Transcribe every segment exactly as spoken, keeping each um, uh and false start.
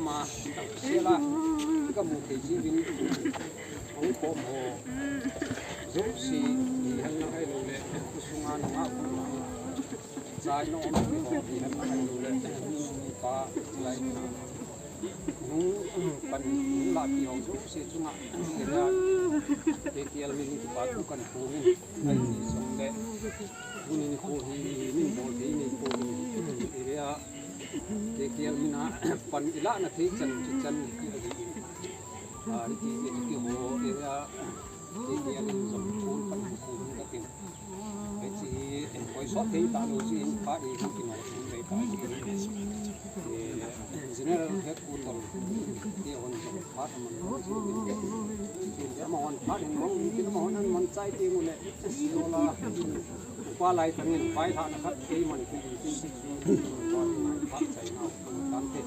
Sela, ka mu thei jiuvin, hung khom ho jouse, hihen lang ahilou le, khosung a nungah khom ho, chai nung um ho, hihen lang ahilou le, nu, pa, chilai, nung, pan, nung lah pi ho jouse chunga, area, K K L min kipa thu kahin phong in, ahi jong le, tuni nikho hi, min bol thei nikho hi, area, K K L min a pan ilahna thei chan, chu chan hi ahi in. Ah, hiti, hiti ho area, K K L in jong thum pan thum ka tin. Hiche hi, koi sot thei talou jeh in phat hi hung kino thei ta. Eh, General Headquarter te hon jong phat aman jong chu. Chu amahon phat hin mang, tin amahon aman chai teng ule. Sila. Upa lai tangin, pai lhahna khat keiman kiding tin, tin, tin, tin, phat chaina, tante.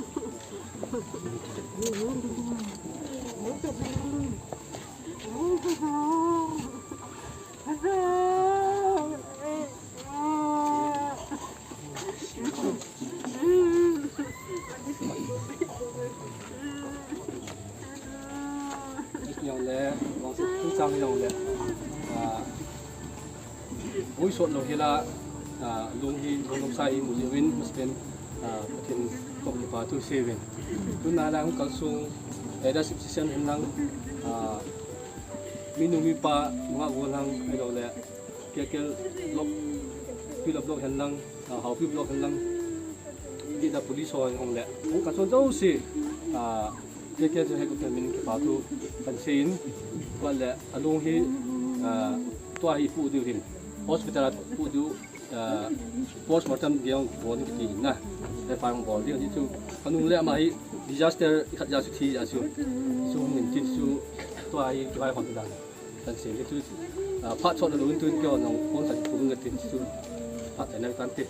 Jong le, vangset chang jong le, ah, Ui sot lou hila, ah, lung hi, lung lung sa hi mu jiuvin, masapen, ah, Pathen kom kipa thu seuvin. Tuna lang kalsung, eh, da sip sisen hen lang, ah, minu mipa, nungah gol lang, ahilou le, K K L block, Philip block hen lang, ah, Haopi block hen lang, Dida police ho hung le, hung kalsung jouse, ah, K K L headquarter min kipa thu kahin seiyin, tua le alung hi, ah, tua hi pu diu hin, hospital a pu diu, ah, postmortem ding bol ding kiti hin na, F I R bol ding ti chu, kanung le ama hi disaster khat ja chu thi ja chu, chu min tin chu, tua hi kihai hon dan. Kan sei le chu, ah, phat chot lou in tun keiho nang phone kan kum na tin chu, phat tai na kan ti.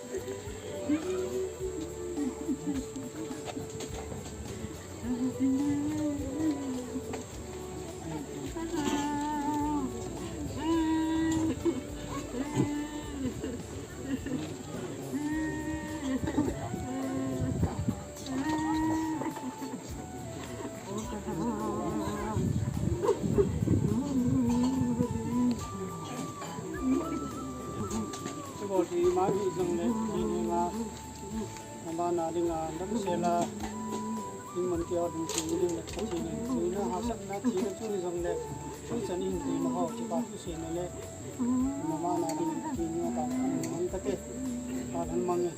Chubol hi ma hi jong le, ni ni ma, ma ba na ding a, dam se la, in man kia dum si ni le, si ni, si na ha sak na, si na chu ni jong le, chu chan in ti ma ho, ti ba chu si na le, ma ba na ding, ti ni ma ba, man ka te, ba han mang e.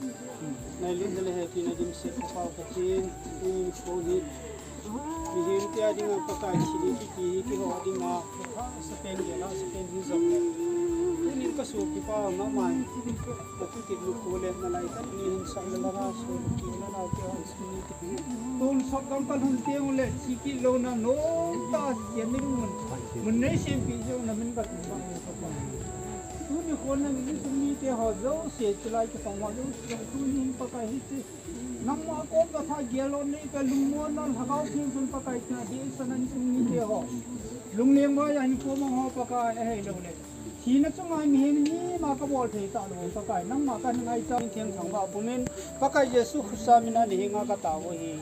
Nai lim le he, ti na dim se, pa pa ka tin, in ko ni, Mihem te a dinga Pakai thilpeh hi keiho a dinga, hahsa pen gel, hahsa pen hi jong le. Tunin ka sopipa ngam mai. Ka tuti lukhu le nalai khat ni hin sang le langa so ki na nau te han sini. Tun sop gam ka lhun teng le, chi kit louna nom tah a kian ni mun. Mun nei sempeh jong na min ka tu bang ka pa. Tuni khon na min sum ni te ho jouse, chulai kipah ho jouse, tunin Pakai hi chi. Nangma kom ka tha gel lou nei ka lungmonna Lhagao Theng chun Pakai tina dei san an sung ni te ho. Lungleng mai a hin kom ho Pakai ahei lou le. Thina chunga mihem ni ma ka bol thei ta lou Pakai. Nangma ka ngai ta theng thang ba pumin Pakai Jesu Christa min a ni hinga ka tao hi.